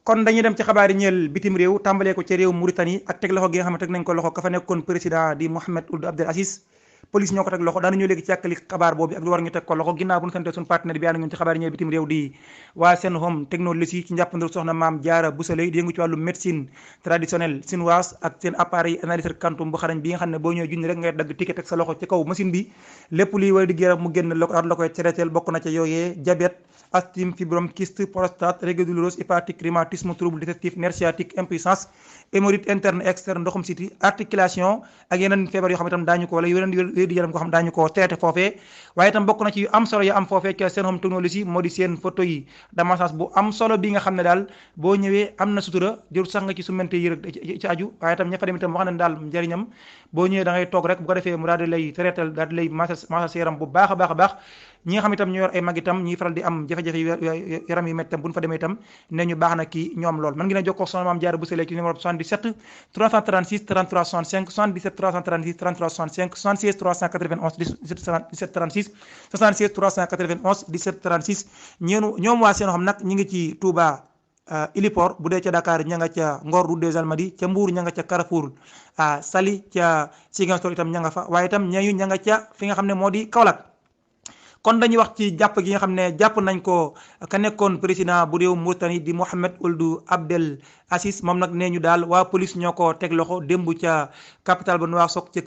kon dañuy dem ci xabaar yi ñeel bitim réew tàmbalee ko ci réew Mauritanie ak teg loxo gi nga xam ne teg nañ ko loxo ka fa nekkoon président di Mohamed Ould Abdel Aziz police ñoo ko teg loxo daana ñëw léegi ci yàkkali xabaar boobu ak lu war ñu teg ko loxo ginnaaw bu ñu sante suñu partenaire bi ànd ñun ci xabaar yi ñeel bitim réew di waa Senhome technologie ci njàppandalu soxna Maam Jaara Busaley di yëngu ci wàllu médecine traditionnelle chinoise ak seen appareil analyseur quantum bu xarañ bi nga xam ne boo ñëwee junni rek ngay dagg ticket teg sa loxo ci kaw machine bi lépp luy war a digg yaram mu génn daal la koy traiteel bokk na ca yooyee diabète asthme fibrome kyste prostate règles douloureuses hépatique rhumatisme trouble digestif nerf sciatique impuissance hémorroïde interne externe ndoxum siti articulation ak yeneen feebar yoo xam ne itam daañu ko wala yeneen wér di yaram ko xam daañu ko traité foofee waaye itam bokk na ci yu am solo yu am foofee ca Senhome technologie moo di seen photo yi de massage bu am solo bi nga xam ne daal boo ñëwee am na sutura jël sax nga ci sumente yi rek ci aju waaye itam ña fa dem itam wax nañ daal njëriñam boo ñëwee da ngay toog rek bu ko defee mu daal di lay traité daal di lay massage yaram bu baax a baax a baax ñi nga xam itam ñu yor ay mag itam ñuy faral di am jafe-jafe yaram yu métti itam bu ñu fa demee itam ne ñu baax na kii ñoom lool man ngi ne jokkoo soxna Maam Jaara Busaley ci numéro 77 336 33 65 77 336 33 65 76 391 17 36 76 391 17 36 ñoom waa Senhome nag ñi ngi ci Touba Iliport bu dee ca Dakar ña nga ca Ngor route des Almadies ca Mbour ña nga ca Carrefour Saly ca Ziguinchor itam ña nga fa waaye itam ñayu ña nga ca fi nga xam ne moo di Kaolack kon dañuy wax ci jàpp gi nga xam ne jàpp nañ ko ka nekkoon président bu réew Mauritanie di Mohamed Ould Abdel Assis moom nag nee ñu daal waa police ñoo ko teg loxo démb ca capital ba Nouakchott ca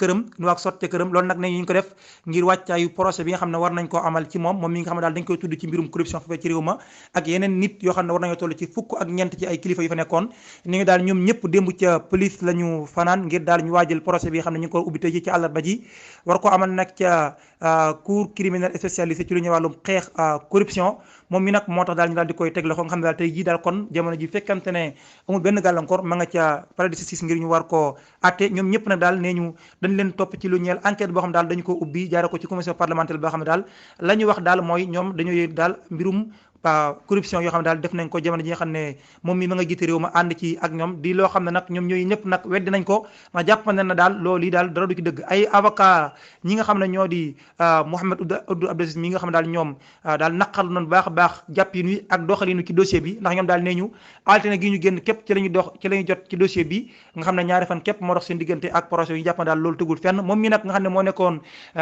këram loolu nag nee ñu ko def ngir wàccaayu procès bi nga xam ne war nañ koo amal ci moom mi nga xam ne daal dañ koy tudd ci mbirum corruption foofee ci réew ma ak yeneen nit yoo xam ne war nañoo toll ci fukk ak ñeent ci ay kilifa yu fa nekkoon ni ngi daal ñoom ñëpp démb ca police la ñu fanaan ngir daal ñu waajal procès bi nga xam ne ñu ngi ko ubbi tey ji ci àllarba ji war ko amal nag ca cour criminelle spécialisée ci lu ñuy wàllum xeex corruption moom mi nag moo tax daal ñu daal di koy teg loxo nga xam ne daal tey jii daal kon jamono ji fekkante ne amul benn gàllankoor ma nga ca palais de justice ngir ñu war koo atte ñoom ñëpp nag daal nee ñu dañ leen topp ci lu ñeel enquête boo xam ne daal dañu ko ubbi jaare ko ci commission parlementaire boo xam ne daal la ñu wax daal mooy ñoom dañoo daal mbirum corruption yoo xam ne daal def nañ ko jamono ji nga xam ne moom mi ma nga jiite réew ma ànd ci ak ñoom di loo xam ne nag ñoom ñooyu ñëpp nag weddi nañ ko ndax jàpp nañ ne daal loolu yi daal dara du ci dëgg ay avocat ñi nga xam ne ñoo di Mohamed Ould Abdel Aziz mi nga xam ne daal ñoom daal naqarlu nañ baax a baax jàppin wi ak doxalinu ci dossier bi ndax ñoom daal nee ñu altine gi ñu génn képp ci la ñu jot ci dossier bi nga xam ne ñaari fan képp moo dox seen diggante ak procès yu jàpp ne daal loolu tëgul fenn moom mi nag nga xam ne moo nekkoon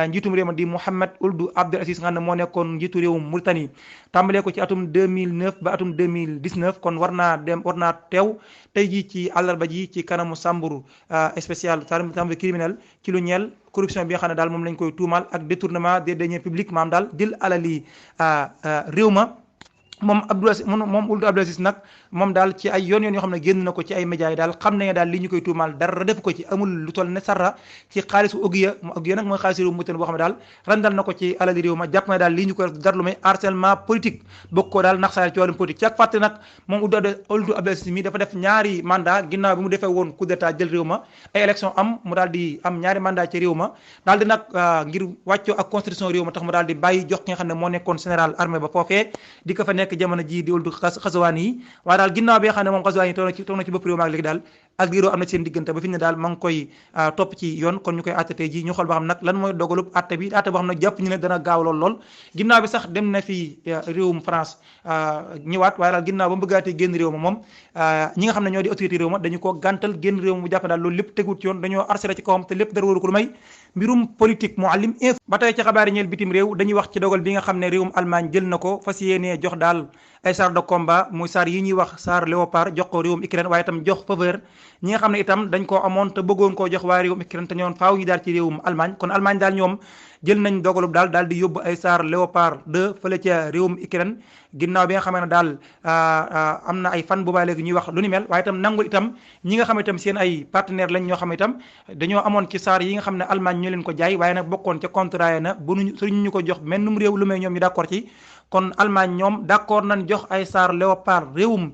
njiitum réew ma di Mohamed Ould Abdel Aziz nga xam ne moo nekkoon njiitu réewum Mauritanie tàmbalee ko ci atum 2009 ba atum 2019 kon war naa teew tey jii ci àllarba ji ci kanamu chambre spéciale chambre criminelle ci lu ñeel corruption bi nga xam ne daal moom lañ koy tuumal ak détournement des deniers publics maam daal jël alali réew ma moom Ould Abdel Aziz nag moom daal ci ay yoon yoo xam ne génn na ko ci ay médias yi daal xam ne daal li ñu koy tuumaal dara def ko ci amul lu toll ne sarra ci xaalisu ogiya nag mooy xaalisu réew mu boo xam ne daal randal na ko ci alali réew ma jàpp na daal li ñu koy dara lu may harcèlement politique bokk ko daal nax saay ci wàllum politique ci ak fàtte nag moom Ould Abdel Aziz mi dafa def ñaari mandat ginnaaw bi mu defee woon coup d'état jël réew ma ay élection am mu daal di am ñaari mandat ci réew ma daal di nag ngir wàccoo ak constitution réew ma tax mu daal di bàyyi jox ki nga xam ne moo nekkoon général armée ba foofee di ko fa nekk jamono ji di Ould Ghazouani yi waaye daal ginnaaw bi nga xam ne moom Ghazouani yi toog na ci bopp réew ma ak léegi daal ak diiroo am na seen diggante ba fi ne daal ma ngi koy topp ci yoon kon ñu koy atte tey ji ñu xool ba xam nag lan mooy dogalub atte bi atte boo xam nag jàpp ñu ne dana gaaw lool ginnaaw bi sax dem na fi réewum France ñëwaat waaye daal ginnaaw ba mu bëggaatee génn réew ma moom ñi nga xam ne ñoo di autorité réew ma dañu ko gàntal génn réew ma bu jàpp daal loolu lépp tegut ci yoon dañoo arsété ci kawam te lépp dara waru ko lu may mbirum politique Mouhalim info ba tey ci xabaar yi ñeel bitim réew dañuy wax ci dogal bi nga xam ne réewum Allemagne jël na ko fas yéenee jox daal ay chars de combat muy chars yi ñuy wax chars Léopard jox ko réewum Ukraine waaye itam jox faveur ñi nga xam ne itam dañ koo amoon te bëggoon koo jox waa réewum Ukraine te ñoon faaw ñu daal ci réewum Allemagne kon Allemagne daal ñoom jël nañ dogalub daal di yóbbu ay chars Léopard 2 fële ca réewum Ukraine ginnaaw bi nga xam ne daal am na ay fan boobaa léegi ñuy wax lu ni mel waaye itam nangul itam ñi nga xam ne itam seen ay partenaire lañ ñoo xam ne itam dañoo amoon ci chars yi nga xam ne Allemagne ñoo leen ko jaay waaye nag bokkoon ca contrat na bu ñu ko jox mennum réew lu may ñoom ñu d'accord ci kon Allemagne ñoom d'accord nañ jox ay chars Léopard réewum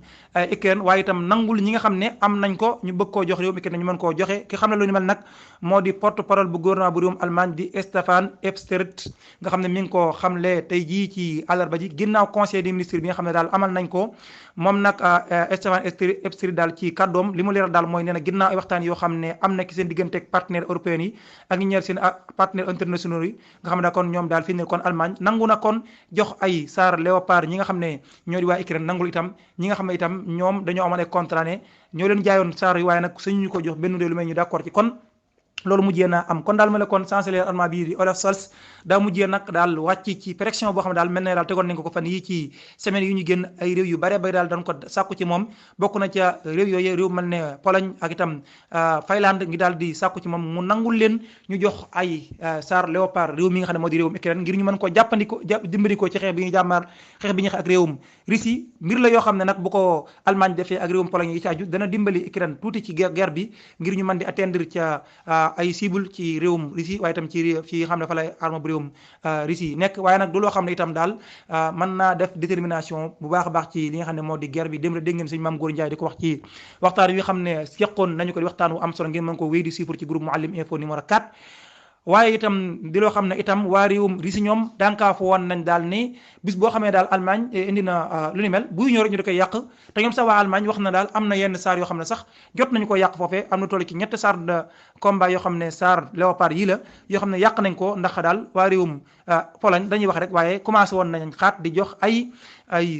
Ukraine waaye itam nangul ñi nga xam ne am nañ ko ñu bëgg koo jox réewum Ukraine ñu mën koo joxe ki xam ne lu ni mel nag moo di porte parole bu gouvernement bu réewum Allemagne di Stefan Ebstert nga xam ne mi ngi ko xamle tey jii ci àllarba ji ginnaaw conseil des ministres bi nga xam ne daal amal nañ ko moom nag Stefan Ebstert daal ci kàddoom li mu leeral daal mooy nee na ginnaaw ay waxtaan yoo xam ne am na ci seen diggante ak partenaires européens yi ak ñi ñeer seen partenaires internationaux yi nga xam ne kon ñoom daal fi ne kon Allemagne nangu na kon jox ay chars Léopard ñi nga xam ne ñoo di waa Ukraine nangul itam ñi nga xam ne itam ñoom dañoo amoon ay contrat ne ñoo leen jaayoon chars yi waaye nag suñu ñu ko jox benn réew lu may ñu d'accord ci kon loolu mujjee naa am kon daal ma ne kon chancelier allemand bii di Olaf Scholz daa mujjee nag daal wàcc ci pression boo xam ne daal mel na daal tegoon nañ ko fan yi ci semaine yu ñu génn ay réew yu bare bay daal dañ ko sàkku ci moom bokk na ca réew yooyu réew mel ne Pologne ak itam Finlande ngi daal di sàkku ci moom mu nangul leen ñu jox ay chars Léopard réew mi nga xam ne moo di réewum Ukraine ngir ñu mën ko dimbandikoo ci xeex bi ñu xeex ak réewum Russie mbir la yoo xam ne nag bu ko Allemagne defee ak réewum Pologne yi ci aju dana dimbali Ukraine tuuti ci guerre bi ngir ñu mën di atteindre ca ay cible ci réewum Russie waaye itam ci xam ne fa lay arme bu réewum Russie nekk waaye nag du loo xam ne itam daal mën naa def détermination bu baax a baax ci li nga xam ne moo di guerre bi dem la dégg ngeen sëñ Mame Gor Ndiaye di ko wax ci waxtaan wi xam ne seqoon nañu ko di waxtaan wu am solo ngeen mën ko wéy di suivre ci groupe Mouhalim info numéro 4 waaye itam di loo xam ne itam waa réewum Russie ñoom dànkaafu woon nañ daal ni bis boo xamee daal Allemagne indi na lu ni mel buy ñëw rek ñu da koy yàq te ñoom sax waa Allemagne wax na daal am na yenn chars yoo xam ne sax jot nañu ko yàq foofee am na toll ci ñetti chars de combat yoo xam ne chars Léopard yi la yoo xam ne yàq nañ ko ndax daal waa réewum Pologne dañuy wax rek waaye commencé woon nañ xaat di jox ay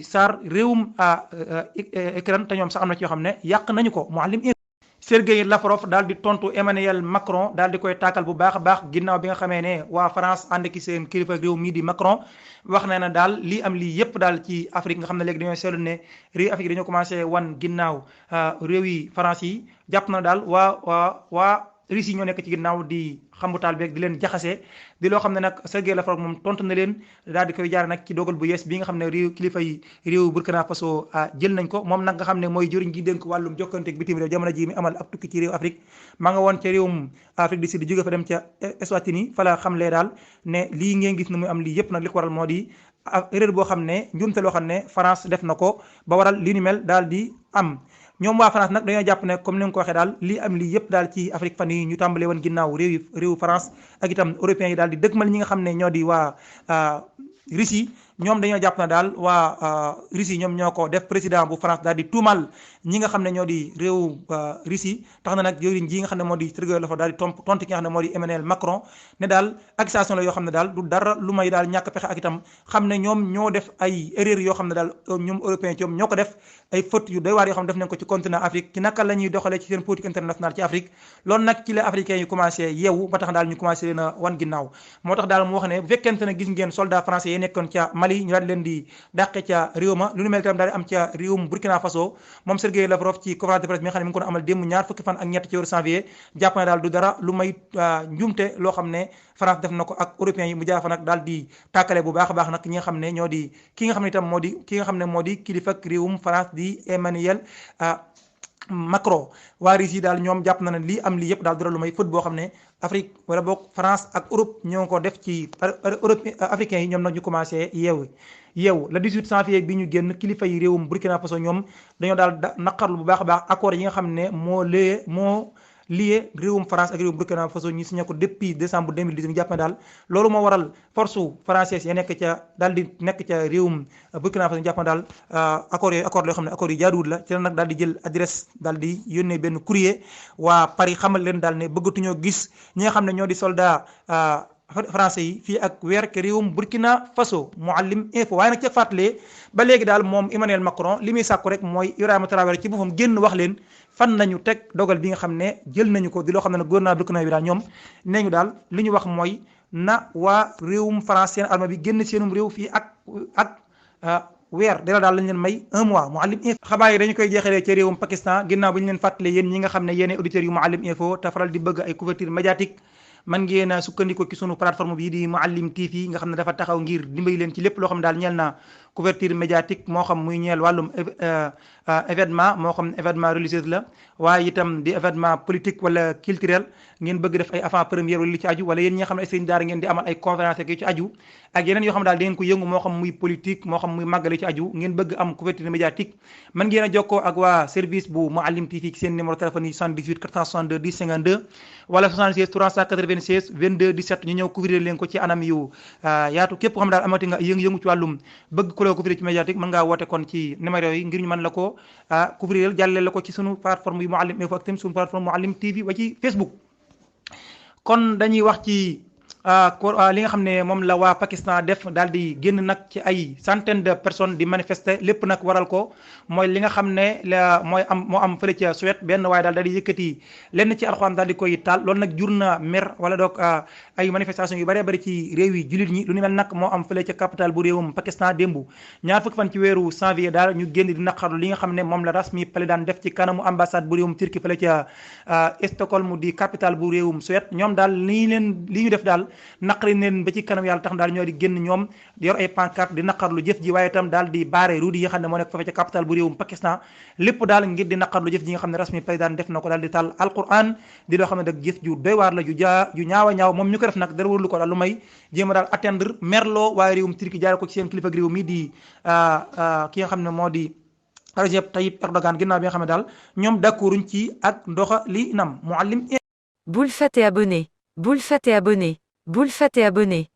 chars réewum Ukraine te ñoom sax am na ci yoo xam ne yàq nañu ko Mouhalim Sergei Lavrov daal di tontu Emmanuel Macron daal di koy tàkkal bu baax a baax ginnaaw bi nga xamee ne waa France ànd ki seen kilifa réew mii di Macron wax na ne daal lii am lii yépp daal ci Afrique nga xam ne léegi dañoo seetlu ne réew Afrique dañoo commencé wan ginnaaw réew yi France yi jàpp na daal waa Russie ñoo nekk ci ginnaaw di xambutaal beeg di leen jaxase di loo xam ne nag Sergei Lavrov moom tontu na leen daal di koy jaare nag ci dogal bu yees bi nga xam ne réew kilifa yi réew Burkina Faso jël nañ ko moom nag nga xam ne mooy jëriñ gi dénk wàllum jokkanteeg bitim réew jamono ji mi amal ab tukki ci réew Afrique maa nga woon ca réewum Afrique du Sud jóge fa dem ca Eswatini fa la xam lee daal ne lii ngeen gis ne muy am lii yépp nag li ko waral moo di erreur boo xam ne njuumte loo xam ne France def na ko ba waral li ni mel daal di am ñoom waa France nag dañoo jàpp ne comme ni nga ko waxee daal lii am lii yëpp daal ci Afrique fan yi ñu tàmbalee woon ginnaaw réewu France ak itam européens yi daal di dëgmal ñi nga xam ne ñoo di waa Russie ñoom dañoo jàpp na daal waa Russie ñoom ñoo ko def président bu France daal di tuumal ñi nga xam ne ñoo di réew Russie tax na nag jëwriñ ji nga xam ne moo di Sergei Lavrov daal di tontu ki nga xam ne moo di Emmanuel Macron ne daal accusation la yoo xam ne daal du dara lu may daal ñàkk pexe ak itam xam ne ñoom ñoo def ay erreur yoo xam ne daal ñoom européens ci ñoom ñoo ko def ay fautes yu doy waar yoo xam ne def nañ ko ci continent Afrique ci naka la ñuy doxalee ci seen politique internationale ci Afrique loolu nag ci la africains yi commencé yeewu ba tax daal ñu commencé leen a wan ginnaaw moo tax daal mu wax ne bu fekkente ne gis ngeen soldat français yi nekkoon ca Mali ñu daal leen di dàqe ca réew ma lu nu mel tam daal di am ca réewum Burkina Faso moom Sergei Lavrov ci conférence de presse bi nga xam ne mi ngi ko doon amal démb ñaar fukki fan ak ñett ci weeru janvier jàpp na daal du dara lu may njumte loo xam ne France def na ko ak européens yi mu jaar fa nag daal di tàkkale bu baax a baax nag ñi nga xam ne ñoo di ki nga xam ne itam moo di ki nga xam ne moo di kilifa ak réewum France di Emmanuel Macron waa Russie daal ñoom jàpp na ne lii am lii yëpp daal dara lu may faute boo xam ne Afrique wala boog France ak Europe ñoo ko def ci Europe africains yi ñoom nag ñu commencé yeewu le 18 janvier bi ñu génn kilifa yi réewum Burkina Faso ñoom dañoo daal naqarlu bu baax a baax accord yi nga xam ne moo lié réewum France ak réewum Burkina Faso ñu signé ko depuis décembre 2018 jàpp na daal loolu moo waral force française ya nekk ca daal di nekk ca réewum Burkina Faso jàpp na daal accord yooyu accord yoo xam ne accord yu jaaduwul la ci la nag daal di jël adresse daal di yónnee benn courrier waa Paris xamal leen daal ne bëggatuñoo gis ñi nga xam ne ñoo di soldat français yi fii ak weer ke réewum Burkina Faso Mouhalim Info waaye nag ca fàttalee ba léegi daal moom Emmanuel Macron li muy sàkku rek mooy Ibrahima Traoré ci boppam génn wax leen fan nañu teg dogal bi nga xam ne jël nañu ko di loo xam ne nag gouvernement Burkina bi daal ñoom nee ñu daal li ñu wax mooy na waa réewum France seen armée bi génn seenum réew fii ak weer dina daal lañ leen may un mois Mouhalim Info xabaar yi dañu koy jeexalee ci réewum Pakistan ginnaaw bi ñu leen fàttalee yéen ñi nga xam ne yéen auditeurs yu Mouhalim Info te faral di bëgg ay couverture médiatique man ngeen a sukkandiku ci sunu plateforme bi di Mouhalim TV nga xam ne dafa taxaw ngir dimbali leen ci lépp loo xam ne daal ñeel na couverture médiatique moo xam muy ñeel wàllum événement moo xam événement religieux la waaye itam di événement politique wala culturel ngeen bëgg def ay avant première wala li ci aju wala yéen ñi nga xam ne ay sëriñ daara ngeen di amal ay conférence ak yu ci aju ak yeneen yoo xam ne daal da ngeen ko yëngu moo xam muy politique moo xam muy màggal yu ci aju ngeen bëgg am couverture médiatique man ngeen a jokkoo ak waa service bu Mouhalim TV ci seen numéro téléphone yi 78 462 10 52 wala 76 396 22 17 ñu ñëw couvrir leen ko ci anam yu yaatu képp ko xam daal amati nga yëngu ci wàllum bëgg ku la couvrir ci médiatique mën ngaa woote kon ci numéro yi ngir ñu mën la ko couvrir jàllale la ko ci sunu plateforme yu Mouhalim Info ak tamit sunu plateforme Mouhalim TV wa ci Facebook kon dañuy wax ci li nga xam ne moom la waa Pakistan def daal di génn nag ci ay centaine de personnes di manifester lépp nag waral ko mooy li nga xam ne la moo am fële ca Suède benn waaye daal di yëkkati lenn ci alxuraan daal di koy taal loolu nag jur na mer wala doog ay manifestation yu bëree bëri ci réew yi jullit ñi lu ni mel nag moo am fële ca capitale bu réewum Pakistan démb ñaar fukki fan ci weeru janvier daal ñu génn di naqarlu li nga xam ne moom la rasmi président def ci kanamu ambassade bu réewum Turquie fële ca Stockholm di capitale bu réewum Suède ñoom daal li ñu def daal naqari neen ba ci kanam yàlla tax daal ñoo di génn ñoom di yor ay pancarte di naqarlu jëf ji waaye itam daal di baare ruudi yi nga xam ne moo nekk foofu ca capital bu réewum Pakistan lépp daal ngir di naqarlu jëf ji nga xam ne rasmi président def na ko daal di taal alquran di loo xam ne dag jëf ju doy waar la ju ñaaw a ñaaw moom ñu ko def nag dara warulu ko daal lu may jéem a daal atteindre merloo waaye réewum Turquie jaare ko ci seen kilifa réew mi di ki nga xam ne moo di Recep Tayyip Erdogan ginnaaw bi nga xam ne daal ñoom d'accorduñ ci ak ndoxa li nam Mouhalim. Bul fàtte abonné. Bul fàtte abonné. Bul fàtte abonné.